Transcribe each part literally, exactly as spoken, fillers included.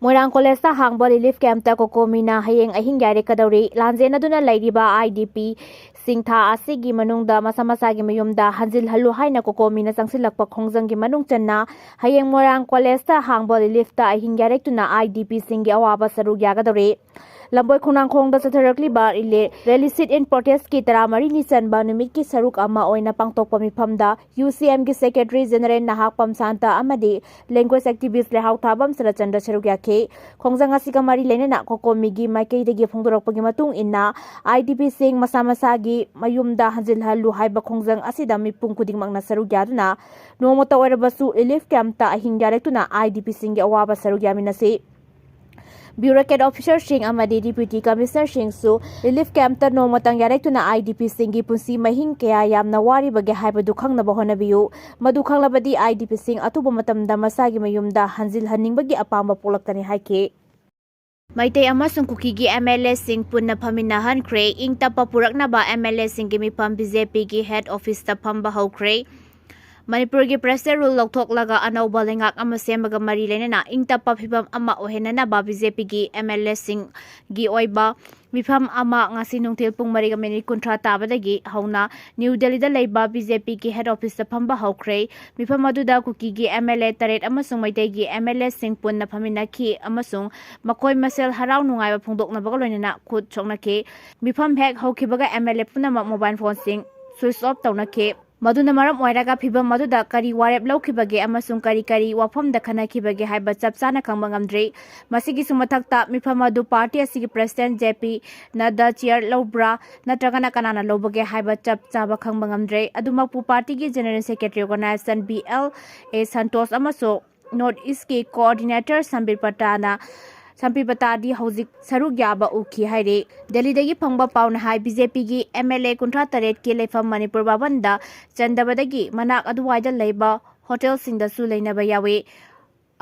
ꯃꯣꯏꯔꯥꯡ ꯀꯣꯂꯦꯖꯇ ꯍꯥꯡꯕ ꯔꯤꯂꯤꯐ ꯀꯦꯝꯞꯇ ꯀꯣꯀꯣꯃꯤꯅ ꯍꯌꯦꯡ ꯑꯍꯤꯡ ꯌꯥꯔꯦꯛꯀꯗꯧꯔꯤ꯫ ꯂꯥꯟꯖꯦꯟꯅꯗꯨꯅ ꯂꯩꯔꯤꯕ ꯑꯥꯏ ꯗꯤ ꯄꯤꯁꯤꯡ ꯊꯥ ꯑꯁꯤꯒꯤ ꯃꯅꯨꯡꯗ ꯃꯁꯥ ꯃꯁꯥꯒꯤ ꯃꯌꯨꯝꯗ ꯍꯟꯖꯤꯜꯍꯜꯂꯨ ꯍꯥꯏꯅ ꯀꯣꯀꯣꯃꯤꯅ ꯆꯪꯁꯤꯜꯂꯛꯄ ꯈꯣꯡꯖꯪꯒꯤ ꯃꯅꯨꯡ ꯆꯟꯅ ꯍꯌꯦꯡ ꯃꯣꯏꯔꯥꯡ ꯀꯣꯂꯦꯖꯇ ꯍꯥꯡꯕ ꯔꯤꯂꯤꯐꯇ ꯑꯍꯤꯡ ꯌꯥꯔꯦꯛꯇꯨꯅ ꯑꯥꯏ ꯗꯤ ꯄꯤꯁꯤꯡꯒꯤ ꯑꯋꯥꯕ ꯁꯔꯨꯛ ꯌꯥꯒꯗꯧꯔꯤ꯫ ꯂꯝꯕꯣꯏ ꯈꯣꯡꯅꯥꯡꯈꯣꯡꯗ ꯆꯠꯊꯔꯛꯂꯤꯕ ꯔꯤꯂꯦ ꯔꯦꯂꯤ ꯁꯤꯠ ꯏꯟ ꯄ꯭ꯔꯣꯇꯦꯁꯀꯤ ꯇꯔꯥꯃꯔꯤꯅꯤ ꯆꯟꯕ ꯅꯨꯃꯤꯠꯀꯤ ꯁꯔꯨꯛ ꯑꯃ ꯑꯣꯏꯅ ꯄꯥꯡꯊꯣꯛꯄ ꯃꯤꯐꯝꯗ ꯌꯨ ꯁꯤ ꯑꯦꯝꯒꯤ ꯁꯦꯀ꯭ꯔꯦꯇꯔꯤ ꯖꯦꯅꯔꯦꯜ ꯅꯍꯥꯛꯄꯝ ꯁꯥꯟꯇ ꯑꯃꯗꯤ ꯂꯦꯡꯒ꯭ꯋꯦꯖ ꯑꯦꯛꯇꯤꯚꯤꯁ ꯂꯩꯍꯥꯎ ꯊꯥꯕꯝ ꯁꯔꯠꯆꯟꯗ꯭ꯔ ꯁꯔꯨꯛ ꯌꯥꯈꯤ꯫ ꯈꯣꯡꯖꯪ ꯑꯁꯤꯒ ꯃꯔꯤ ꯂꯩꯅꯅ ꯀꯣꯀꯣꯃꯤꯒꯤ ꯃꯥꯏꯀꯩꯗꯒꯤ ꯐꯣꯡꯗꯣꯔꯛꯄꯒꯤ ꯃꯇꯨꯡ ꯏꯟꯅ, ꯑꯥꯏ ꯗꯤ ꯄꯤꯁꯤꯡ ꯃꯁꯥ ꯃꯁꯥꯒꯤ ꯃꯌꯨꯝꯗ ꯍꯟꯖꯤꯜꯍꯜꯂꯨ ꯍꯥꯏꯕ ꯈꯣꯡꯖꯪ ꯑꯁꯤꯗ ꯃꯤꯄꯨꯝ ꯈꯨꯗꯤꯡꯃꯛꯅ ꯁꯔꯨꯛ ꯌꯥꯗꯨꯅ ꯅꯣꯡꯃꯇ ꯑꯣꯏꯔꯕꯁꯨ ꯔꯤꯂꯤꯐ ꯀꯦꯝꯞꯇ ꯑꯍꯤꯡ ꯌꯥꯔꯦꯛꯇꯨꯅ ꯑꯥꯏ ꯗꯤ ꯄꯤꯁꯤꯡꯒꯤ ꯑꯋꯥꯕ ꯁꯔꯨꯛ ꯌꯥꯃꯤꯟꯅꯁꯤ꯫ ꯕ꯭ꯌꯨꯔꯣꯀ꯭ꯔꯦꯠ ꯑꯣꯐꯤꯁꯔꯁꯤꯡ ꯑꯃꯗꯤ ꯗꯤꯄ꯭ꯌꯨꯇꯤ ꯀꯃꯤꯁꯅꯔꯁꯤꯡꯁꯨ ꯔꯤꯂꯤꯐ ꯀꯦꯝꯞꯇ ꯅꯣꯡꯃꯇꯪ ꯌꯥꯔꯦꯛꯇꯨꯅ ꯑꯥꯏ ꯗꯤ ꯄꯤꯁꯤꯡꯒꯤ ꯄꯨꯟꯁꯤ ꯃꯍꯤꯡ ꯀꯌꯥ ꯌꯥꯝꯅ ꯋꯥꯔꯤꯕꯒꯦ ꯍꯥꯏꯕꯗꯨ ꯈꯪꯅꯕ ꯍꯣꯠꯅꯕꯤꯌꯨ꯫ ꯃꯗꯨ ꯈꯪꯂꯕꯗꯤ ꯑꯥꯏ ꯗꯤ ꯄꯤꯁꯤꯡ ꯑꯊꯨꯕ ꯃꯇꯝꯗ ꯃꯁꯥꯒꯤ ꯃꯌꯨꯝꯗ ꯍꯟꯖꯤꯜꯍꯟꯅꯤꯡꯕꯒꯤ ꯑꯄꯥꯝꯕ ꯄꯣꯛꯂꯛꯀꯅꯤ ꯍꯥꯏꯈꯤ꯫ ꯃꯩꯇꯩ ꯑꯃꯁꯨꯡ ꯀꯨꯀꯤꯒꯤ ꯑꯦꯝ ꯑꯦꯜ ꯑꯦꯁꯤꯡ ꯄꯨꯟꯅ ꯐꯝꯃꯤꯟꯅꯍꯟꯈ꯭ꯔꯦ꯫ ꯏꯪ ꯇꯞꯄ ꯄꯨꯔꯛꯅꯕ ꯑꯦꯝ ꯑꯦꯜ ꯑꯦꯁꯤꯡꯒꯤ ꯃꯤꯐꯝ ꯕꯤ ꯖꯦ ꯄꯤꯒꯤ ꯍꯦꯗ ꯑꯣꯐꯤꯁꯇ ꯐꯝꯕ ꯍꯧꯈ꯭ꯔꯦ꯫ ꯃꯅꯤꯄꯨꯔꯒꯤ ꯄ꯭ꯔꯦꯁꯤꯗꯦꯟ ꯔꯨꯜ ꯂꯧꯊꯣꯛꯂꯒ ꯑꯅꯧꯕ ꯂꯩꯉꯥꯛ ꯑꯃ ꯁꯦꯝꯕꯒ ꯃꯔꯤ ꯂꯩꯅꯅ ꯏꯪ ꯇꯞꯄ ꯐꯤꯕꯝ ꯑꯃ ꯑꯣꯏꯍꯟꯅꯅꯕ ꯕꯤ ꯖꯦ ꯄꯤꯒꯤ ꯑꯦꯝ ꯑꯦꯜ ꯑꯦꯁꯤꯡꯒꯤ ꯑꯣꯏꯕ ꯃꯤꯐꯝ ꯑꯃ ꯉꯁꯤ ꯅꯨꯡꯊꯤꯜ ꯄꯨꯡ ꯃꯔꯤꯒ ꯃꯤꯅꯤꯠ ꯀꯨꯟꯊ꯭ꯔꯥ ꯇꯥꯕꯗꯒꯤ ꯍꯧꯅ ꯅ꯭ꯌꯨ ꯗꯦꯜꯂꯤꯗ ꯂꯩꯕ ꯕꯤ ꯖꯦ ꯄꯤꯒꯤ ꯍꯦꯗ ꯑꯣꯐꯤꯁꯇ ꯐꯝꯕ ꯍꯧꯈ꯭ꯔꯦ꯫ ꯃꯤꯐꯝ ꯑꯗꯨꯗ ꯀꯨꯀꯤꯒꯤ ꯑꯦꯝ ꯑꯦꯜ ꯑꯦ ꯇꯔꯦꯠ ꯑꯃꯁꯨꯡ ꯃꯩꯇꯩꯒꯤ ꯑꯦꯝ ꯑꯦꯜ ꯑꯦꯁꯤꯡ ꯄꯨꯟꯅ ꯐꯝꯃꯤꯟꯅꯈꯤ ꯑꯃꯁꯨꯡ ꯃꯈꯣꯏ ꯃꯁꯦꯜ ꯍꯔꯥꯎ ꯅꯨꯡꯉꯥꯏꯕ ꯐꯣꯡꯗꯣꯛꯅꯕꯒ ꯂꯣꯏꯅꯅ ꯈꯨꯠ ꯁꯣꯛꯅꯈꯤ꯫ ꯃꯤꯐꯝ ꯍꯦꯛ ꯍꯧꯈꯤꯕꯒ ꯑꯦꯝ ꯑꯦꯜ ꯑꯦ ꯄꯨꯝꯅꯃꯛ ꯃꯣꯕꯥꯏꯜ ꯐꯣꯟꯁꯤꯡ ꯁ꯭ꯋꯤꯆ ꯑꯣꯐ ꯇꯧꯅꯈꯤ꯫ ꯃꯗꯨꯅ ꯃꯔꯝ ꯑꯣꯏꯔꯒ ꯐꯤꯚꯝ ꯑꯗꯨꯗ ꯀꯔꯤ ꯋꯥꯔꯦꯞ ꯂꯧꯈꯤꯕꯒꯦ ꯑꯃꯁꯨꯡ ꯀꯔꯤ ꯀꯔꯤ ꯋꯥꯐꯝꯗ ꯈꯟꯅꯈꯤꯕꯒꯦ ꯍꯥꯏꯕ ꯆꯞ ꯆꯥꯅ ꯈꯪꯕ ꯉꯝꯗ꯭ꯔꯤ꯫ ꯃꯁꯤꯒꯤꯁꯨ ꯃꯊꯛꯇ, ꯃꯤꯐꯝ ꯑꯗꯨ ꯄꯥꯔꯇꯤ ꯑꯁꯤꯒꯤ ꯄ꯭ꯔꯦꯁꯤꯗꯦꯟ ꯖꯦ ꯄꯤ ꯅꯗ꯭ꯗꯥ ꯆꯤꯌꯔ ꯂꯧꯕ꯭ꯔꯥ ꯅꯠꯇ꯭ꯔꯒꯅ ꯀꯅꯥꯅ ꯂꯧꯕꯒꯦ ꯍꯥꯏꯕ ꯆꯞ ꯆꯥꯕ ꯈꯪꯕ ꯉꯝꯗ꯭ꯔꯦ꯫ ꯑꯗꯨꯃꯛꯄꯨ, ꯄꯥꯔꯇꯤꯒꯤ general secretary organisation B L uh Santosh ꯑꯃꯁꯨꯡ ꯅꯣꯔꯠ ꯏꯁꯀꯤ ꯀꯣꯑꯣꯔꯗꯤꯅꯦꯇꯔ ꯁꯝꯕꯤꯔ ꯄꯇꯥꯅ, ꯁꯝꯕꯤꯔ ꯄꯇꯥꯗꯤ ꯍꯧꯖꯤꯛ ꯁꯔꯨꯛ ꯌꯥꯕ ꯎꯈꯤ ꯍꯥꯏꯔꯤ꯫ ꯗꯦꯜꯂꯤꯗꯒꯤ ꯐꯪꯕ ꯄꯥꯎꯅ ꯍꯥꯏ, ꯕꯤ ꯖꯦ ꯄꯤꯒꯤ ꯑꯦꯝ ꯑꯦꯜ ꯑꯦ ꯀꯨꯟꯊ꯭ꯔꯥ ꯇꯔꯦꯠꯀꯤ ꯂꯩꯐꯝ ꯃꯅꯤꯄꯨꯔ ꯚꯕꯟꯗ ꯆꯟꯗꯕꯗꯒꯤ ꯃꯅꯥꯛ ꯑꯗꯨꯋꯥꯏꯗ ꯂꯩꯕ ꯍꯣꯇꯦꯜꯁꯤꯡꯗꯁꯨ ꯂꯩꯅꯕ ꯌꯥꯎꯏ꯫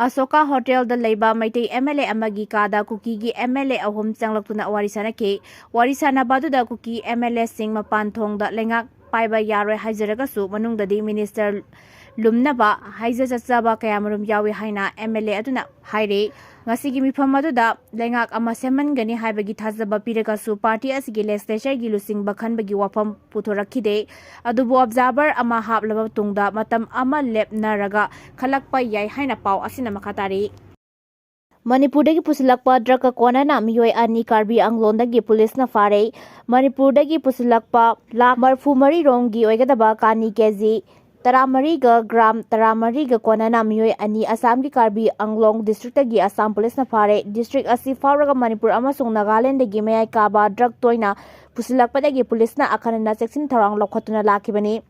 ꯑꯁꯣꯀꯥ ꯍꯣꯇꯦꯜꯗ ꯂꯩꯕ ꯃꯩꯇꯩ ꯑꯦꯝ ꯑꯦꯜ ꯑꯦ ꯑꯃꯒꯤ ꯀꯥꯗ ꯀꯨꯀꯤꯒꯤ ꯑꯦꯝ ꯑꯦꯜ ꯑꯦ ꯑꯍꯨꯝ ꯆꯪꯂꯛꯇꯨꯅ ꯋꯥꯔꯤ ꯁꯥꯅꯈꯤ꯫ ꯋꯥꯔꯤ ꯁꯥꯅꯕ ꯑꯗꯨꯗ ꯀꯨꯀꯤ ꯑꯦꯝ ꯑꯦꯜ ꯑꯦꯁꯤꯡ ꯃꯄꯥꯟ ꯊꯣꯡꯗ ꯂꯩꯉꯥꯛ ꯄꯥꯏꯕ ꯌꯥꯔꯣꯏ ꯍꯥꯏꯖꯔꯒꯁꯨ ꯃꯅꯨꯡꯗꯗꯤ ꯃꯤꯅꯤꯁꯇꯔ ꯂꯨꯝꯅꯕ ꯍꯥꯏꯖ ꯆꯠꯆꯕ ꯀꯌꯥꯃꯔꯨꯝ ꯌꯥꯎꯏ ꯍꯥꯏꯅ M L A ꯑꯗꯨꯅ ꯍꯥꯏꯔꯤ꯫ ꯉꯁꯤꯒꯤ ꯃꯤꯐꯝ ꯑꯗꯨꯗ ꯂꯩꯉꯥꯛ ꯑꯃ ꯁꯦꯝꯍꯟꯒꯅꯤ ꯍꯥꯏꯕꯒꯤ ꯊꯥꯖꯕ ꯄꯤꯔꯒꯁꯨ, party ꯑꯁꯤꯒꯤ legislatureꯒꯤ ꯂꯨꯆꯤꯡꯕ ꯈꯟꯕꯒꯤ ꯋꯥꯐꯝ ꯄꯨꯊꯣꯔꯛꯈꯤꯗꯦ꯫ ꯑꯗꯨꯕꯨ observer ꯑꯃ ꯍꯥꯞꯂꯕ ꯇꯨꯡꯗ ꯃꯇꯝ ꯑꯃ ꯂꯦꯞꯅꯔꯒ ꯈꯜꯂꯛꯄ ꯌꯥꯏ ꯍꯥꯏꯅ ꯄꯥꯎ ꯑꯁꯤꯅ ꯃꯈꯥ ꯇꯥꯔꯤ꯫ ꯃꯅꯤꯄꯨꯔꯗꯒꯤ ꯄꯨꯁꯤꯜꯂꯛꯄ drugꯀ ꯀꯣꯟꯅꯅ ꯃꯤꯑꯣꯏ ꯑꯅꯤ ꯀꯥꯔꯕꯤ ꯑꯪꯂꯣꯡꯗꯒꯤ ꯄꯨꯂꯤꯁꯅ ꯐꯥꯔꯦ꯫ ꯃꯅꯤꯄꯨꯔꯗꯒꯤ ꯄꯨꯁꯤꯜꯂꯛꯄ ꯂꯥꯈ ꯃꯔꯤꯐꯨ ꯃꯔꯤ ꯔꯣꯝꯒꯤ ꯑꯣꯏꯒꯗꯕ ꯀꯥꯅꯤ ꯀꯦ ꯖꯤ ꯇꯔꯥꯃꯔꯤꯒ ꯒ꯭ꯔꯥꯝ ꯇꯔꯥꯃꯔꯤꯒ ꯀꯣꯟꯅꯅ ꯃꯤꯑꯣꯏ ꯑꯅꯤ ꯑꯁꯥꯝꯒꯤ ꯀꯥꯔꯕꯤ ꯑꯪꯂꯣꯡ districtꯇꯒꯤ ꯑꯁꯥꯝ ꯄꯨꯂꯤꯁꯅ ꯐꯥꯔꯦ꯫ District ꯑꯁꯤ ꯐꯥꯎꯔꯒ ꯃꯅꯤꯄꯨꯔ ꯑꯃꯁꯨꯡ ꯅꯥꯒꯥꯂꯦꯟꯗꯒꯤ ꯃꯌꯥꯏ ꯀꯥꯕ drug ꯇꯣꯏꯅ ꯄꯨꯁꯤꯜꯂꯛꯄꯗꯒꯤ ꯄꯨꯂꯤꯁꯅ ꯑꯈꯟꯅꯅ ꯆꯦꯛꯁꯤꯟ ꯊꯧꯔꯥꯡ ꯂꯧꯈꯠꯇꯨꯅ ꯂꯥꯛꯈꯤꯕꯅꯤ꯫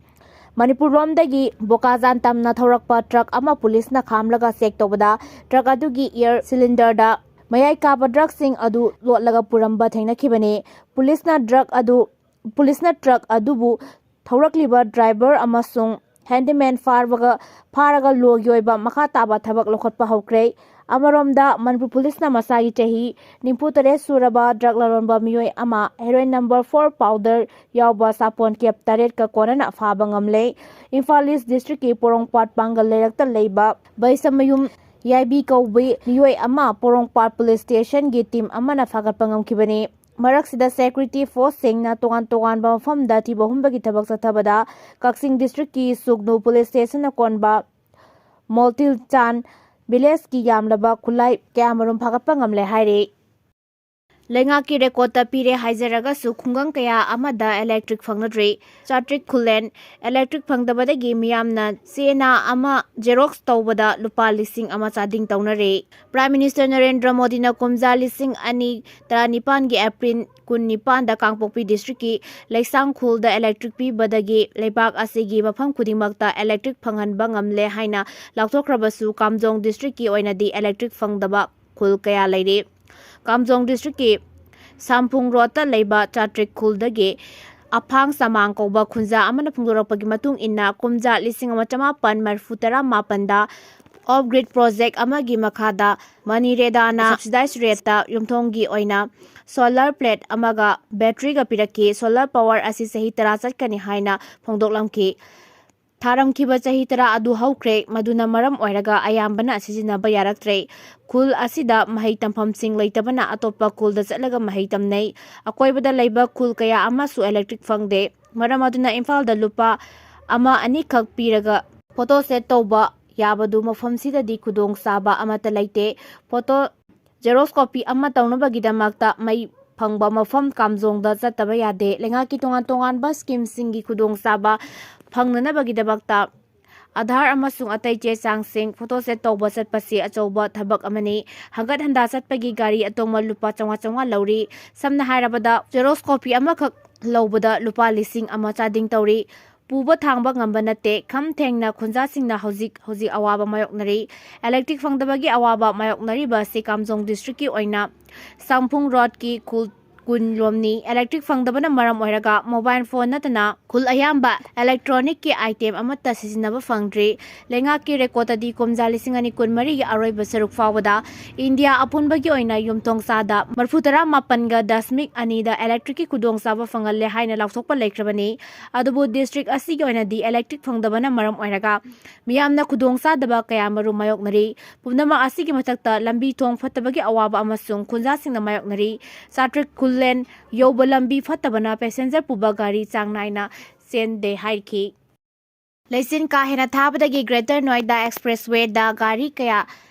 ꯃꯅꯤꯄꯨꯔ ꯂꯣꯝꯗꯒꯤ ꯕꯣꯀꯥꯖꯥꯟ ꯇꯝꯅ ꯊꯧꯔꯛꯄ truck ꯑꯃ ꯄꯨꯂꯤꯁꯅ ꯈꯥꯝꯂꯒ check ꯇꯧꯕꯗ, truck ꯑꯗꯨꯒꯤ air cylinderꯗ ꯃꯌꯥꯏ ꯀꯥꯕ drugꯁꯤꯡ ꯑꯗꯨ ꯂꯣꯠꯂꯒ ꯄꯨꯔꯝꯕ ꯊꯦꯡꯅꯈꯤꯕꯅꯤ꯫ ꯄꯨꯂꯤꯁꯅ drug ꯑꯗꯨ, ꯄꯨꯂꯤꯁꯅ truck ꯑꯗꯨꯕꯨ ꯊꯧꯔꯛꯂꯤꯕ driver ꯑꯃꯁꯨꯡ handyman ꯐꯥꯔꯒ, ꯐꯥꯔꯒ ꯂꯣꯒꯤ ꯑꯣꯏꯕ ꯃꯈꯥ ꯇꯥꯕ ꯊꯕꯛ ꯂꯧꯈꯠꯄ ꯍꯧꯈ꯭ꯔꯦ꯫ ꯑꯃꯔꯣꯝꯗ, ꯃꯅꯤꯄꯨꯔ ꯄꯨꯂꯤꯁꯅ ꯃꯁꯥꯒꯤ ꯆꯍꯤ ꯅꯤꯐꯨ ꯇꯔꯦꯠ ꯁꯨꯔꯕ drug ꯂꯂꯣꯟꯕ ꯃꯤꯑꯣꯏ ꯑꯃ heroin number four powder ꯌꯥꯎꯕ ꯁꯥꯄꯣꯟ case ꯇꯔꯦꯠꯀ ꯀꯣꯟꯅꯅ ꯐꯥꯕ ꯉꯝꯂꯦ꯫ ꯏꯝꯐꯥꯜ East districtꯀꯤ ꯄꯣꯔꯣꯝꯄꯥꯠ ꯄꯥꯡꯒꯜ ꯂꯩꯔꯛꯇ ꯂꯩꯕ ꯕꯩꯁꯃꯌꯨꯝ ꯌꯥꯏꯕꯤ ꯀꯧꯕꯤ ꯃꯤꯑꯣꯏ ꯑꯃ ꯄꯣꯔꯣꯝꯄꯥꯠ police stationꯒꯤ team ꯑꯃꯅ ꯐꯥꯒꯠꯄ ꯉꯝꯈꯤꯕꯅꯤ꯫ ꯃꯔꯛꯁꯤꯗ security forceꯁꯤꯡꯅ ꯇꯣꯉꯥꯟ ꯇꯣꯉꯥꯟꯕ ꯃꯐꯝꯗ ꯊꯤꯕ ꯍꯨꯝꯕꯒꯤ ꯊꯕꯛ ꯆꯠꯊꯕꯗ, ꯀꯛꯆꯤꯡ districtꯀꯤ ꯁꯨꯒꯅꯨ police stationꯅ ꯀꯣꯟꯕ ꯃꯣꯜꯇꯤꯜꯆꯥꯟ villageꯀꯤ ꯌꯥꯝꯂꯕ ꯈꯨꯠꯂꯥꯏ ꯀꯌꯥꯃꯔꯨꯝ ꯐꯥꯒꯠꯄ ꯉꯝꯂꯦ ꯍꯥꯏꯔꯤ꯫ ꯂꯩꯉꯥꯛꯀꯤ recordꯇ ꯄꯤꯔꯦ ꯍꯥꯏꯖꯔꯒꯁꯨ, ꯈꯨꯡꯒꯪ ꯀꯌꯥ ꯑꯃꯗ electric ꯐꯪꯅꯗ꯭ꯔꯤ꯫ ꯆꯥꯇ꯭ꯔꯤꯛ ꯈꯨꯂꯦꯟ, electric ꯐꯪꯗꯕꯗꯒꯤ ꯃꯤꯌꯥꯝꯅ ꯆꯦꯅꯥ ꯑꯃ xerox ꯇꯧꯕꯗ ꯂꯨꯄꯥ ꯂꯤꯁꯤꯡ ꯑꯃ ꯆꯥꯗꯤꯡ ꯇꯧꯅꯔꯦ꯫ Prime Minister ꯅꯔꯦꯟꯗ꯭ꯔ ꯃꯣꯗꯤꯅ ꯀꯨꯝꯖꯥ ꯂꯤꯁꯤꯡ ꯑꯅꯤ ꯇꯔꯥꯅꯤꯄꯥꯟꯒꯤ April ꯀꯨꯟꯅꯤꯄꯥꯟꯗ ꯀꯥꯡꯄꯣꯛꯄꯤ districtꯀꯤ ꯂꯩꯁꯥꯡꯈꯨꯜꯗ electric ꯄꯤꯕꯗꯒꯤ ꯂꯩꯕꯥꯛ ꯑꯁꯤꯒꯤ ꯃꯐꯝ ꯈꯨꯗꯤꯡꯃꯛꯇ electric ꯐꯪꯍꯟꯕ ꯉꯝꯂꯦ ꯍꯥꯏꯅ ꯂꯥꯎꯊꯣꯛꯈ꯭ꯔꯕꯁꯨ, ꯀꯥꯝꯖꯣꯡ districtꯀꯤ ꯑꯣꯏꯅꯗꯤ electric ꯐꯪꯗꯕ ꯈꯨꯜ ꯀꯌꯥ ꯂꯩꯔꯤ꯫ ꯀꯥꯝꯖꯣꯡ districtꯀꯤ ꯁꯥꯝꯐꯨꯡ roadꯇ ꯂꯩꯕ ꯆꯥꯇ꯭ꯔꯤꯛ ꯈꯨꯜꯗꯒꯤ ꯑꯐꯥꯡ ꯆꯃꯥꯡ ꯀꯧꯕ ꯈꯨꯟꯖꯥ ꯑꯃꯅ ꯐꯣꯡꯗꯣꯔꯛꯄꯒꯤ ꯃꯇꯨꯡ ꯏꯟꯅ, ꯀꯨꯝꯖꯥ ꯂꯤꯁꯤꯡ ꯑꯃ ꯆꯃꯥꯄꯟ ꯃꯔꯤꯐꯨ ꯇꯔꯥ ꯃꯥꯄꯟꯗ off grid project ꯑꯃꯒꯤ ꯃꯈꯥꯗ ꯃꯅꯤꯔꯦꯗꯥꯅ subsidized rateꯇ ꯌꯨꯝꯊꯣꯡꯒꯤ ꯑꯣꯏꯅ solar plate ꯑꯃꯒ batteryꯒ ꯄꯤꯔꯛꯈꯤ꯫ Solar power ꯑꯁꯤ ꯆꯍꯤ ꯇꯔꯥ ꯆꯠꯀꯅꯤ ꯍꯥꯏꯅ ꯐꯣꯡꯗꯣꯛꯂꯝꯈꯤ꯫ ꯊꯥꯔꯝꯈꯤꯕ ꯆꯍꯤ ꯇꯔꯥ ꯑꯗꯨ ꯍꯧꯈ꯭ꯔꯦ, ꯃꯗꯨꯅ ꯃꯔꯝ ꯑꯣꯏꯔꯒ ꯑꯌꯥꯝꯕꯅ ꯁꯤꯖꯤꯟꯅꯕ ꯌꯥꯔꯛꯇ꯭ꯔꯦ꯫ ꯈꯨꯜ ꯑꯁꯤꯗ ꯃꯍꯩ ꯇꯝꯐꯝꯁꯤꯡ ꯂꯩꯇꯕꯅ ꯑꯇꯣꯞꯄ ꯈꯨꯜꯗ ꯆꯠꯂꯒ ꯃꯍꯩ ꯇꯝꯅꯩ꯫ ꯑꯀꯣꯏꯕꯗ ꯂꯩꯕ ꯈꯨꯜ ꯀꯌꯥ ꯑꯃꯁꯨ electric ꯐꯪꯗꯦ꯫ ꯃꯔꯝ ꯑꯗꯨꯅ ꯏꯝꯐꯥꯜꯗ ꯂꯨꯄꯥ ꯑꯃ ꯑꯅꯤꯈꯛ ꯄꯤꯔꯒ photo set ꯇꯧꯕ ꯌꯥꯕꯗꯨ ꯃꯐꯝꯁꯤꯗꯗꯤ ꯈꯨꯗꯣꯡꯆꯥꯕ ꯑꯃꯠꯇ ꯂꯩꯇꯦ꯫ Photo xerox copy ꯑꯃ ꯇꯧꯅꯕꯒꯤꯗꯃꯛꯇ ꯃꯩ ꯐꯪꯕ ꯃꯐꯝ ꯀꯥꯝꯖꯣꯡꯗ ꯆꯠꯇꯕ ꯌꯥꯗꯦ꯫ ꯂꯩꯉꯥꯛꯀꯤ ꯇꯣꯉꯥꯟ ꯇꯣꯉꯥꯟꯕ scheme ꯁꯤꯡꯒꯤ ꯈꯨꯗꯣꯡꯆꯥꯕ ꯐꯪꯅꯅꯕꯒꯤꯗꯃꯛꯇ ꯑꯥꯙꯥꯔ ꯑꯃꯁꯨꯡ ꯑꯇꯩ ꯆꯦ ꯆꯥꯡꯁꯤꯡ photo set ꯇꯧꯕ ꯆꯠꯄꯁꯤ ꯑꯆꯧꯕ ꯊꯕꯛ ꯑꯃꯅꯤ꯫ ꯍꯪꯒꯠ ꯍꯟꯗꯥ ꯆꯠꯄꯒꯤ ꯒꯥꯔꯤ ꯑꯇꯣꯡꯕ ꯂꯨꯄꯥ ꯆꯥꯝꯃꯉꯥ ꯆꯥꯝꯃꯉꯥ ꯂꯧꯔꯤ꯫ ꯁꯝꯅ ꯍꯥꯏꯔꯕꯗ, xerox copy ꯑꯃꯈꯛ ꯂꯧꯕꯗ ꯂꯨꯄꯥ ꯂꯤꯁꯤꯡ ꯑꯃ ꯆꯥꯗꯤꯡ ꯇꯧꯔꯤ꯫ ꯄꯨꯕ ꯊꯥꯡꯕ ꯉꯝꯕ ꯅꯠꯇꯦ꯫ ꯈꯝ ꯊꯦꯡꯅ ꯈꯨꯟꯖꯥꯁꯤꯡꯅ ꯍꯧꯖꯤꯛ ꯍꯧꯖꯤꯛ ꯑꯋꯥꯕ ꯃꯥꯌꯣꯛꯅꯔꯤ꯫ Electric ꯐꯪꯗꯕꯒꯤ ꯑꯋꯥꯕ ꯃꯥꯌꯣꯛꯅꯔꯤꯕ ꯑꯁꯤ ꯀꯥꯝꯖꯣꯡ district ꯀꯤ ꯑꯣꯏꯅ ꯁꯝꯐꯨꯡ road ꯀꯤ ꯈꯨꯜ ꯀꯨꯟ ꯂꯣꯝꯅꯤ꯫ Electric ꯐꯪꯗꯕꯅ ꯃꯔꯝ ꯑꯣꯏꯔꯒ mobile phone ꯅꯠꯇꯅ ꯈꯨꯜ ꯑꯌꯥꯝꯕ electronic ꯀꯤ item ꯑꯃꯠꯇ ꯁꯤꯖꯤꯟꯅꯕ ꯐꯪꯗ꯭ꯔꯤ꯫ ꯂꯩꯉꯥꯛꯀꯤ record ꯇꯗꯤ ꯀꯨꯝꯖꯥ ꯂꯤꯁꯤꯡ ꯑꯅꯤ ꯀꯨꯟꯃꯔꯤꯒꯤ ꯑꯔꯣꯏꯕ ꯁꯔꯨꯛ ꯐꯥꯎꯕꯗ ꯏꯟꯗꯤꯌꯥ ꯑꯄꯨꯟꯕꯒꯤ ꯑꯣꯏꯅ ꯌꯨꯝꯊꯣꯡ ꯆꯥꯗ ꯃꯔꯤꯐꯨ ꯇꯔꯥ ꯃꯥꯄꯟꯒ ꯗꯁꯃꯤꯛ ꯑꯅꯤꯗ electric ꯀꯤ ꯈꯨꯗꯣꯡꯆꯥꯕ ꯐꯪꯍꯜꯂꯦ ꯍꯥꯏꯅ ꯂꯥꯎꯊꯣꯛꯄ ꯂꯩꯈ꯭ꯔꯕꯅꯤ꯫ ꯑꯗꯨꯕꯨ district ꯑꯁꯤꯒꯤ ꯑꯣꯏꯅꯗꯤ electric ꯐꯪꯗꯕꯅ ꯃꯔꯝ ꯑꯣꯏꯔꯒ ꯃꯤꯌꯥꯝꯅ ꯈꯨꯗꯣꯡꯆꯥꯗꯕ ꯀꯌꯥꯃꯔꯨꯝ ꯃꯥꯌꯣꯛꯅꯔꯤ꯫ ꯄꯨꯝꯅꯃꯛ ꯑꯁꯤꯒꯤ ꯃꯊꯛꯇ ꯂꯝꯕꯤ ꯊꯣꯡ ꯐꯠꯇꯕꯒꯤ ꯑꯋꯥꯕ ꯑꯃꯁꯨꯡ ꯈꯨꯟꯖꯥꯁꯤꯡꯅ ꯃꯥꯌꯣꯛꯅꯔꯤ꯫ ꯆꯥꯇ꯭ꯔꯤꯛ ꯈꯨꯜꯂꯦꯟ ꯌꯧꯕ ꯂꯝꯕꯤ ꯐꯠꯇꯕꯅ passenger ꯄꯨꯕ ꯒꯥꯔꯤ ꯆꯥꯡ ꯅꯥꯏꯅ ꯆꯦꯟꯗꯦ ꯍꯥꯏꯔꯤꯈꯤ꯫ ꯂꯩꯆꯤꯟ ꯀꯥ ꯍꯦꯟꯅ ꯊꯥꯕꯗꯒꯤ Greater Noida Expressway ꯗ ꯒꯥꯔꯤ ꯀꯌꯥ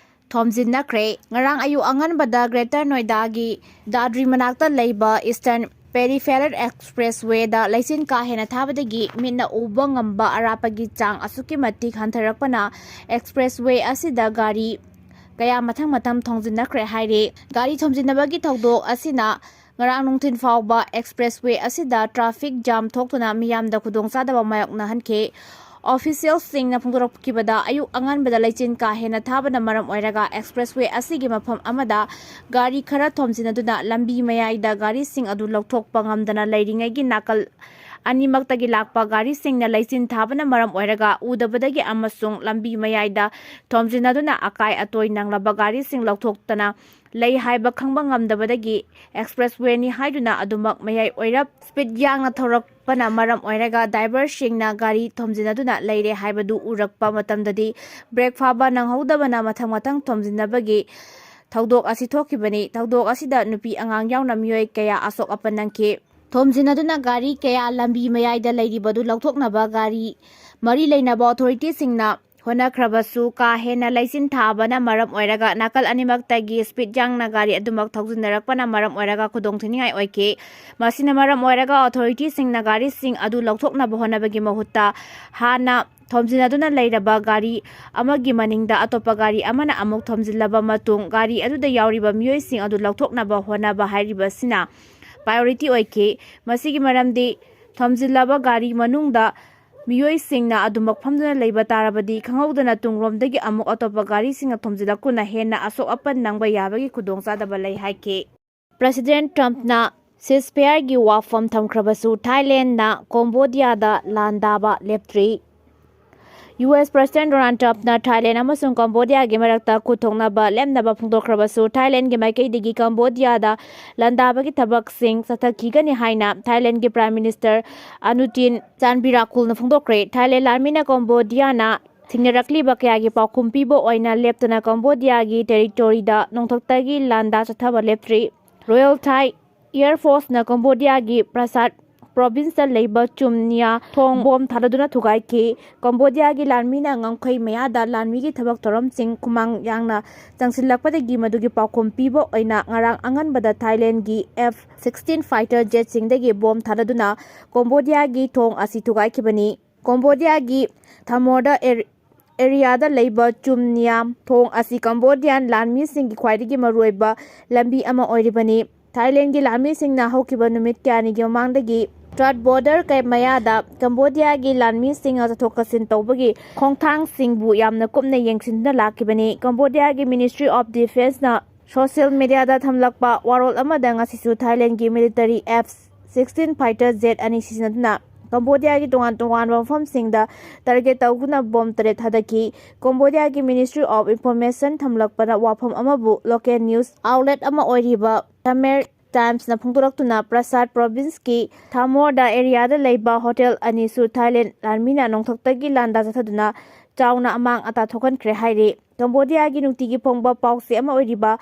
ꯊꯣꯝꯖꯤꯟꯅꯈ꯭ꯔꯦ꯫ ꯉꯔꯥꯡ ꯑꯌꯨꯛ ꯑꯉꯟꯕꯗ Greater Noida ꯒꯤ ꯗꯥꯗ꯭ꯔꯤ ꯃꯅꯥꯛꯇ ꯂꯩꯕ Eastern Peripheral Expressway ꯗ ꯂꯩꯆꯤꯟ ꯀꯥ ꯍꯦꯟꯅ ꯊꯥꯕꯗꯒꯤ ꯃꯤꯠꯅ ꯎꯕ ꯉꯝꯕ ꯑꯔꯥꯞꯄꯒꯤ ꯆꯥꯡ ꯑꯁꯨꯛꯀꯤ ꯃꯇꯤꯛ ꯍꯟꯊꯔꯛꯄꯅ expressway ꯑꯁꯤꯗ ꯒꯥꯔꯤ ꯀꯌꯥ ꯃꯊꯪ ꯃꯊꯪ ꯊꯣꯝꯖꯤꯟꯅꯈ꯭ꯔꯦ ꯍꯥꯏꯔꯤ꯫ ꯒꯥꯔꯤ ꯊꯣꯝꯖꯤꯟꯅꯕꯒꯤ ꯊꯧꯗꯣꯛ ꯑꯁꯤꯅ ꯉꯔꯥꯡ ꯅꯨꯡꯊꯤꯜ ꯐꯥꯎꯕ expressway ꯑꯁꯤꯗ traffic jam ꯊꯣꯛꯇꯨꯅ ꯃꯤꯌꯥꯝꯗ ꯈꯨꯗꯣꯡꯆꯥꯗꯕ ꯃꯥꯌꯣꯛꯅꯍꯟꯈꯤ꯫ Official ꯁꯤꯡꯅ ꯐꯣꯡꯗꯣꯔꯛꯈꯤꯕꯗ, ꯑꯌꯨꯛ ꯑꯉꯟꯕꯗ ꯂꯩꯆꯤꯟ ꯀꯥ ꯍꯦꯟꯅ ꯊꯥꯕꯅ ꯃꯔꯝ ꯑꯣꯏꯔꯒ expressway ꯑꯁꯤꯒꯤ ꯃꯐꯝ ꯑꯃꯗ ꯒꯥꯔꯤ ꯈꯔ ꯊꯣꯝꯖꯤꯟꯅꯗꯨꯅ ꯂꯝꯕꯤ ꯃꯌꯥꯏꯗ ꯒꯥꯔꯤꯁꯤꯡ ꯑꯗꯨ ꯂꯧꯊꯣꯛꯄ ꯉꯝꯗꯅ ꯂꯩꯔꯤꯉꯩꯒꯤ ꯅꯥꯀꯜ ꯑꯅꯤꯃꯛꯇꯒꯤ ꯂꯥꯛꯄ ꯒꯥꯔꯤꯁꯤꯡꯅ ꯂꯩꯆꯤꯟ ꯊꯥꯕꯅ ꯃꯔꯝ ꯑꯣꯏꯔꯒ ꯎꯗꯕꯗꯒꯤ ꯑꯃꯁꯨꯡ ꯂꯝꯕꯤ ꯃꯌꯥꯏꯗ ꯊꯣꯝꯖꯤꯟꯅꯗꯨꯅ ꯑꯀꯥꯏ ꯑꯇꯣꯏ ꯅꯪꯂꯕ ꯒꯥꯔꯤꯁꯤꯡ ꯂꯧꯊꯣꯛꯇꯅ ꯂꯩ ꯍꯥꯏꯕ ꯈꯪꯕ ꯉꯝꯗꯕꯗꯒꯤ expresswayꯅꯤ ꯍꯥꯏꯗꯨꯅ ꯑꯗꯨꯃꯛ ꯃꯌꯥꯏ ꯑꯣꯏꯔꯞ speed ꯌꯥꯡꯅ ꯊꯧꯔꯛꯄꯅ ꯃꯔꯝ ꯑꯣꯏꯔꯒ driverꯁꯤꯡꯅ ꯒꯥꯔꯤ ꯊꯣꯝꯖꯤꯟꯅꯗꯨꯅ ꯂꯩꯔꯦ ꯍꯥꯏꯕꯗꯨ ꯎꯔꯛꯄ ꯃꯇꯝꯗꯗꯤ brake ꯐꯥꯕ ꯅꯪꯍꯧꯗꯕꯅ ꯃꯊꯪ ꯃꯊꯪ ꯊꯣꯝꯖꯤꯟꯅꯕꯒꯤ ꯊꯧꯗꯣꯛ ꯑꯁꯤ ꯊꯣꯛꯈꯤꯕꯅꯤ꯫ ꯊꯧꯗꯣꯛ ꯑꯁꯤꯗ ꯅꯨꯄꯤ ꯑꯉꯥꯡ ꯌꯥꯎꯅ ꯃꯤꯑꯣꯏ ꯀꯌꯥ ꯑꯁꯣꯛ ꯑꯄꯟ ꯅꯪꯈꯤ꯫ ꯊꯣꯝꯖꯤꯟꯅꯗꯨꯅ ꯒꯥꯔꯤ ꯀꯌꯥ ꯂꯝꯕꯤ ꯃꯌꯥꯏꯗ ꯂꯩꯔꯤꯕꯗꯨ ꯂꯧꯊꯣꯛꯅꯕ ꯒꯥꯔꯤ ꯃꯔꯤ ꯂꯩꯅꯕ authorityꯁꯤꯡꯅ ꯍꯣꯠꯅꯈ꯭ꯔꯕꯁꯨ ꯀꯥ ꯍꯦꯟꯅ ꯂꯩꯆꯤꯟ ꯊꯥꯕꯅ ꯃꯔꯝ ꯑꯣꯏꯔꯒ ꯅꯥꯀꯜ ꯑꯅꯤꯃꯛꯇꯒꯤ speed ꯌꯥꯡꯅ ꯒꯥꯔꯤ ꯑꯗꯨꯃꯛ ꯊꯧꯖꯤꯟꯅꯔꯛꯄꯅ ꯃꯔꯝ ꯑꯣꯏꯔꯒ ꯈꯨꯗꯣꯡ ꯊꯤꯅꯤꯡꯉꯥꯏ ꯑꯣꯏꯈꯤ꯫ ꯃꯁꯤꯅ ꯃꯔꯝ ꯑꯣꯏꯔꯒ authorityꯁꯤꯡꯅ ꯒꯥꯔꯤꯁꯤꯡ ꯑꯗꯨ ꯂꯧꯊꯣꯛꯅꯕ ꯍꯣꯠꯅꯕꯒꯤ ꯃꯍꯨꯠꯇ ꯍꯥꯟꯅ ꯊꯣꯝꯖꯤꯟꯅꯗꯨꯅ ꯂꯩꯔꯕ ꯒꯥꯔꯤ ꯑꯃꯒꯤ ꯃꯅꯤꯡꯗ ꯑꯇꯣꯞꯄ ꯒꯥꯔꯤ ꯑꯃꯅ ꯑꯃꯨꯛ ꯊꯣꯝꯖꯤꯜꯂꯕ ꯃꯇꯨꯡ ꯒꯥꯔꯤ ꯑꯗꯨꯗ ꯌꯥꯎꯔꯤꯕ ꯃꯤꯑꯣꯏꯁꯤꯡ ꯑꯗꯨ ꯂꯧꯊꯣꯛꯅꯕ ꯍꯣꯠꯅꯕ ꯍꯥꯏꯔꯤꯕꯁꯤꯅ priority ꯑꯣꯏꯈꯤ꯫ ꯃꯁꯤꯒꯤ ꯃꯔꯝꯗꯤ ꯊꯣꯝꯖꯤꯜꯂꯕ ꯒꯥꯔꯤ ꯃꯅꯨꯡꯗ ꯃꯤꯑꯣꯏꯁꯤꯡꯅ ꯑꯗꯨꯃꯛ ꯐꯝꯗꯨꯅ ꯂꯩꯕ ꯇꯥꯔꯕꯗꯤ ꯈꯪꯍꯧꯗꯅ ꯇꯨꯡꯂꯣꯝꯗꯒꯤ ꯑꯃꯨꯛ ꯑꯇꯣꯞꯄ ꯒꯥꯔꯤꯁꯤꯡꯅ ꯊꯣꯝꯖꯤꯜꯂꯛꯇꯨꯅ ꯍꯦꯟꯅ ꯑꯁꯣꯛ ꯑꯄꯟ ꯅꯪꯕ ꯌꯥꯕꯒꯤ ꯈꯨꯗꯣꯡꯆꯥꯗꯕ ꯂꯩ ꯍꯥꯏꯈꯤ꯫ President Trumpꯅ ceasefireꯒꯤ ꯋꯥꯐꯝ ꯊꯝꯈ꯭ꯔꯕꯁꯨ Thailandꯅ Cambodiaꯗ ꯂꯥꯟꯗꯥꯕ ꯂꯦꯞꯇ꯭ꯔꯤ꯫ US President Donald Trumpꯅ Thailand ꯑꯃꯁꯨꯡ Cambodiaꯒꯤ ꯃꯔꯛꯇ ꯈꯨꯠ ꯊꯣꯛꯅꯕ ꯂꯦꯞꯅꯕ ꯐꯣꯡꯗꯣꯛꯈ꯭ꯔꯕꯁꯨ Thailandꯒꯤ ꯃꯥꯏꯀꯩꯗꯒꯤ Cambodiaꯗ ꯂꯥꯟꯗꯥꯕꯒꯤ ꯊꯕꯛꯁꯤꯡ ꯆꯠꯊꯈꯤꯒꯅꯤ ꯍꯥꯏꯅ Thailandꯒꯤ Prime Minister Anutin Chanvirakul ꯐꯣꯡꯗꯣꯛꯈ꯭ꯔꯦ꯫ Thailand ꯂꯥꯟꯃꯤꯅ Cambodiaꯅ ꯊꯦꯡꯅꯔꯛꯂꯤꯕ ꯀꯌꯥꯒꯤ ꯄꯥꯎꯈꯨꯝ ꯄꯤꯕ ꯑꯣꯏꯅ ꯂꯦꯞꯇꯅ Cambodiaꯒꯤ territoryꯗ ꯅꯣꯡꯊꯛꯇꯒꯤ ꯂꯥꯟꯗꯥ ꯆꯠꯊꯕ ꯂꯦꯞꯇ꯭ꯔꯤ꯫ Royal Thai Air Forceꯅ Cambodiaꯒꯤ Prasat provinceꯇ ꯂꯩꯕ ꯆꯨꯝꯅꯤꯌꯥ ꯊꯣꯡ ꯕꯣꯝ ꯊꯥꯗꯗꯨꯅ ꯊꯨꯒꯥꯏꯈꯤ꯫ Cambodiaꯒꯤ ꯂꯥꯟꯃꯤꯅ ꯉꯝꯈꯩ ꯃꯌꯥꯗ ꯂꯥꯟꯃꯤꯒꯤ ꯊꯕꯛ ꯊꯧꯔꯝꯁꯤꯡ ꯈꯨꯃꯥꯡ ꯌꯥꯡꯅ ꯆꯪꯁꯤꯜꯂꯛꯄꯗꯒꯤ ꯃꯗꯨꯒꯤ ꯄꯥꯎꯈꯨꯝ ꯄꯤꯕ ꯑꯣꯏꯅ ꯉꯔꯥꯡ ꯑꯉꯟꯕꯗ Thailandꯒꯤ F sixteen fighter jetꯁꯤꯡꯗꯒꯤ ꯕꯣꯝ ꯊꯥꯗꯗꯨꯅ Cambodiaꯒꯤ ꯊꯣꯡ ꯑꯁꯤ ꯊꯨꯒꯥꯏꯈꯤꯕꯅꯤ꯫ Cambodiaꯒꯤ Thamorda areaꯗ ꯂꯩꯕ ꯆꯨꯝꯅꯤꯌꯥ ꯊꯣꯡ ꯑꯁꯤ Cambodian ꯂꯥꯟꯃꯤꯁꯤꯡꯒꯤ ꯈ꯭ꯋꯥꯏꯗꯒꯤ ꯃꯔꯨꯑꯣꯏꯕ ꯂꯝꯕꯤ ꯑꯃ ꯑꯣꯏꯔꯤꯕꯅꯤ꯫ Thailandꯒꯤ ꯂꯥꯟꯃꯤꯁꯤꯡꯅ ꯍꯧꯈꯤꯕ ꯅꯨꯃꯤꯠ ꯀꯌꯥꯅꯤꯒꯤ ꯃꯃꯥꯡꯗꯒꯤ Trat border ꯀ-, ꯃꯌꯥꯗ Cambodiaꯒꯤ ꯂꯥꯟꯃꯤꯁꯤꯡꯅ ꯆꯠꯊꯣꯛ ꯆꯠꯁꯤꯟ ꯇꯧꯕꯒꯤ ꯈꯣꯡꯊꯥꯡꯁꯤꯡꯕꯨ ꯌꯥꯝꯅ ꯀꯨꯞꯅ ꯌꯦꯡꯁꯤꯟꯗꯨꯅ ꯂꯥꯛꯈꯤꯕꯅꯤ꯫ Cambodiaꯒꯤ Ministry of Defenceꯅ social mediaꯗ ꯊꯝꯂꯛꯄ ꯋꯥꯔꯣꯜ ꯑꯃꯗ ꯉꯁꯤꯁꯨ Thailandꯒꯤ military F sixteen fighter jet ꯑꯅꯤ ꯁꯤꯖꯤꯟꯅꯗꯨꯅ ꯀꯝꯕꯣꯗꯤꯌꯥꯒꯤ ꯇꯣꯉꯥꯟ ꯇꯣꯉꯥꯟꯕ ꯃꯐꯝꯁꯤꯡꯗ target ꯇꯧꯗꯨꯅ ꯕꯣꯝ ꯇꯔꯦꯠ ꯊꯥꯗꯈꯤ꯫ ꯀꯝꯕꯣꯗꯤꯌꯥꯒꯤ Ministry of Information ꯊꯝꯂꯛꯄꯅ ꯋꯥꯐꯝ ꯑꯃꯕꯨ local news outlet ꯑꯃ ꯑꯣꯏꯔꯤꯕ Khmer Timesꯅ ꯐꯣꯡꯗꯣꯔꯛꯇꯨꯅ Prasad Provinceꯀꯤ Thamorda areaꯗ ꯂꯩꯕ hotel ꯑꯅꯤꯁꯨ Thailand ꯂꯥꯟꯃꯤꯅ ꯅꯣꯡꯊꯛꯇꯒꯤ ꯂꯥꯟꯗꯥ ꯆꯠꯊꯗꯨꯅ ꯆꯥꯎꯅ ꯑꯃꯥꯡ ꯑꯇꯥ ꯊꯣꯛꯍꯟꯈ꯭ꯔꯦ ꯍꯥꯏꯔꯤ꯫ ꯀꯝꯕꯣꯗꯤꯌꯥꯒꯤ ꯅꯨꯡꯇꯤꯒꯤ ꯐꯣꯡꯕ ꯄꯥꯎꯆꯦ ꯑꯃ ꯑꯣꯏꯔꯤꯕ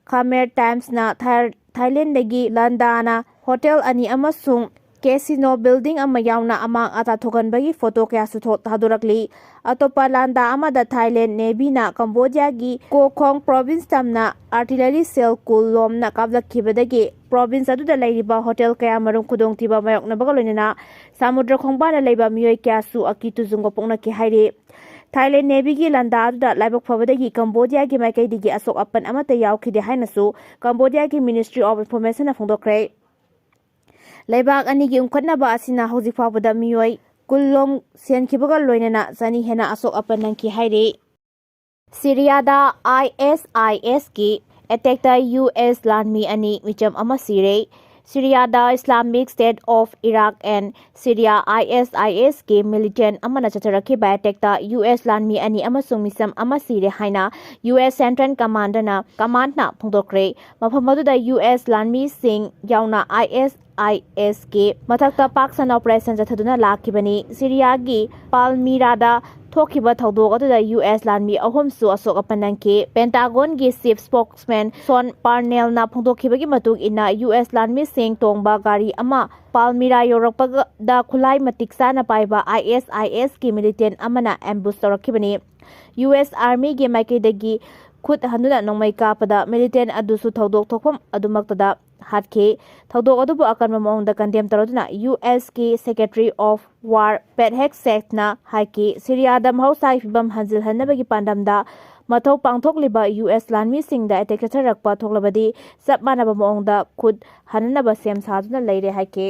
Khmer Timesꯅ ꯊꯥꯏ-, ꯊꯥꯏꯂꯦꯟꯗꯒꯤ ꯂꯥꯟꯗꯥꯅ hotel ꯑꯅꯤ ꯑꯃꯁꯨꯡ casino building ꯑꯃ ꯌꯥꯎꯅ ꯑꯃꯥꯡ ꯑꯇꯥ ꯊꯣꯛꯍꯟꯕꯒꯤ photo ꯀꯌꯥꯁꯨ ꯊꯣꯛ-, ꯊꯥꯗꯣꯔꯛꯂꯤ꯫ ꯑꯇꯣꯞꯄ ꯂꯥꯟꯗꯥ ꯑꯃꯗ Thailand Navyꯅ ꯀꯝꯕꯣꯗꯤꯌꯥꯒꯤ Koh Khong Province ꯇꯝꯅ artillery shell ꯀꯨꯟ ꯂꯣꯝꯅ ꯀꯥꯞꯂꯛꯈꯤꯕꯗꯒꯤ province ꯑꯗꯨꯗ ꯂꯩꯔꯤꯕ hotel ꯀꯌꯥꯃꯔꯨꯝ ꯈꯨꯗꯣꯡꯊꯤꯕ ꯃꯥꯌꯣꯛꯅꯕꯒ ꯂꯣꯏꯅꯅ ꯁꯃꯨꯗ꯭ꯔ ꯈꯣꯡꯕꯥꯟꯗ ꯂꯩꯕ ꯃꯤꯑꯣꯏ ꯀꯌꯥꯁꯨ ꯑꯀꯤ ꯇꯨꯖꯨꯡꯕ ꯄꯣꯛꯅꯈꯤ ꯍꯥꯏꯔꯤ꯫ Thailand Navyꯒꯤ ꯂꯥꯟꯗꯥ ꯑꯗꯨꯗ ꯂꯥꯏꯕꯛ ꯐꯕꯗꯒꯤ ꯀꯝꯕꯣꯗꯤꯌꯥꯒꯤ ꯃꯥꯏꯀꯩꯗꯒꯤ ꯑꯁꯣꯛ ꯑꯄꯟ ꯑꯃꯠꯇ ꯌꯥꯎꯈꯤꯗꯦ ꯍꯥꯏꯅꯁꯨ ꯀꯝꯕꯣꯗꯤꯌꯥꯒꯤ Ministry of Informationꯅ ꯐꯣꯡꯗꯣꯛꯈ꯭ꯔꯦ꯫ ꯂꯩꯕꯥꯛ ꯑꯅꯤꯒꯤ ꯎꯪꯈꯠꯅꯕ ꯑꯁꯤꯅ ꯍꯧꯖꯤꯛ ꯐꯥꯎꯕꯗ ꯃꯤꯑꯣꯏ ꯀꯨꯟ ꯂꯣꯝ ꯁꯤꯈꯤꯕꯒ ꯂꯣꯏꯅꯅ ꯆꯅꯤ ꯍꯦꯟꯅ ꯑꯁꯣꯛ ꯑꯄꯟ ꯅꯪꯈꯤ ꯍꯥꯏꯔꯤ꯫ ꯁꯤꯔꯤꯌꯥꯗ ISISꯀꯤ attackꯇ US ꯂꯥꯟꯃꯤ ꯑꯅꯤ, ꯃꯤꯆꯝ ꯑꯃ ꯁꯤꯔꯦ꯫ ꯁꯤꯔꯤꯌꯥꯗ Islamic State of Iraq and Syria, ISISꯀꯤ militant ꯑꯃꯅ ꯆꯠꯊꯔꯛꯈꯤꯕ attackꯇ US ꯂꯥꯟꯃꯤ ꯑꯅꯤ ꯑꯃꯁꯨꯡ ꯃꯤꯆꯝ ꯑꯃ ꯁꯤꯔꯦ ꯍꯥꯏꯅ US Central Commandꯅ, Commandꯅ ꯐꯣꯡꯗꯣꯛꯈ꯭ꯔꯦ꯫ ꯃꯐꯝ ꯑꯗꯨꯗ US ꯂꯥꯟꯃꯤꯁꯤꯡ ꯌꯥꯎꯅ ISISꯀꯤ ꯃꯊꯛꯇ ꯄꯥꯛ ꯁꯟꯅ operation ꯆꯠꯊꯗꯨꯅ ꯂꯥꯛꯈꯤꯕꯅꯤ꯫ ꯁꯤꯔꯤꯌꯥꯒꯤ ꯄꯥꯜꯃꯤꯔꯥꯗ ꯊꯣꯛꯈꯤꯕ ꯊꯧꯗꯣꯛ ꯑꯗꯨꯗ US ꯂꯥꯟꯃꯤ ꯑꯍꯨꯝꯁꯨ ꯑꯁꯣꯛ ꯑꯄꯟ ꯅꯪꯈꯤ꯫ Pentagonꯒꯤ chief spokesman Sean Parnellꯅ ꯐꯣꯡꯗꯣꯛꯈꯤꯕꯒꯤ ꯃꯇꯨꯡ ꯏꯟꯅ, US ꯂꯥꯟꯃꯤꯁꯤꯡ ꯇꯣꯡꯕ ꯒꯥꯔꯤ ꯑꯃ ꯄꯥꯜꯃꯤꯔꯥ ꯌꯧꯔꯛꯄꯗ ꯈꯨꯠꯂꯥꯏ ꯃꯇꯤꯛ ꯆꯥꯅ ꯄꯥꯏꯕ ISISꯀꯤ militant ꯑꯃꯅ ambush ꯇꯧꯔꯛꯈꯤꯕꯅꯤ꯫ US Armyꯒꯤ ꯃꯥꯏꯀꯩꯗꯒꯤ ꯈꯨꯠ ꯍꯟꯗꯨꯅ ꯅꯣꯡꯃꯩ ꯀꯥꯞꯄꯗ militant ꯑꯗꯨꯁꯨ ꯊꯧꯗꯣꯛ ꯊꯣꯛꯐꯝ ꯑꯗꯨꯃꯛꯇꯗ ꯍꯥꯠꯈꯤ꯫ ꯊꯧꯗꯣꯛ ꯑꯗꯨꯕꯨ ꯑꯀꯟꯕ ꯃꯑꯣꯡꯗ condemn ꯇꯧꯔꯗꯨꯅ USꯀꯤ Secretary of War Pete Hegsethꯅ ꯍꯥꯏꯈꯤ, ꯁꯤꯔꯤꯌꯥꯗ ꯃꯍꯧꯁꯥꯒꯤ ꯐꯤꯕꯝ ꯍꯟꯖꯤꯜꯍꯟꯅꯕꯒꯤ ꯄꯥꯟꯗꯝꯗ ꯃꯊꯧ ꯄꯥꯡꯊꯣꯛꯂꯤꯕ US ꯂꯥꯟꯃꯤꯁꯤꯡꯗ attack ꯆꯠꯊꯔꯛꯄ ꯊꯣꯛꯂꯕꯗꯤ ꯆꯞ ꯃꯥꯟꯅꯕ ꯃꯑꯣꯡꯗ ꯈꯨꯠ ꯍꯟꯅꯅꯕ ꯁꯦꯝ ꯁꯥꯗꯨꯅ ꯂꯩꯔꯦ ꯍꯥꯏꯈꯤ꯫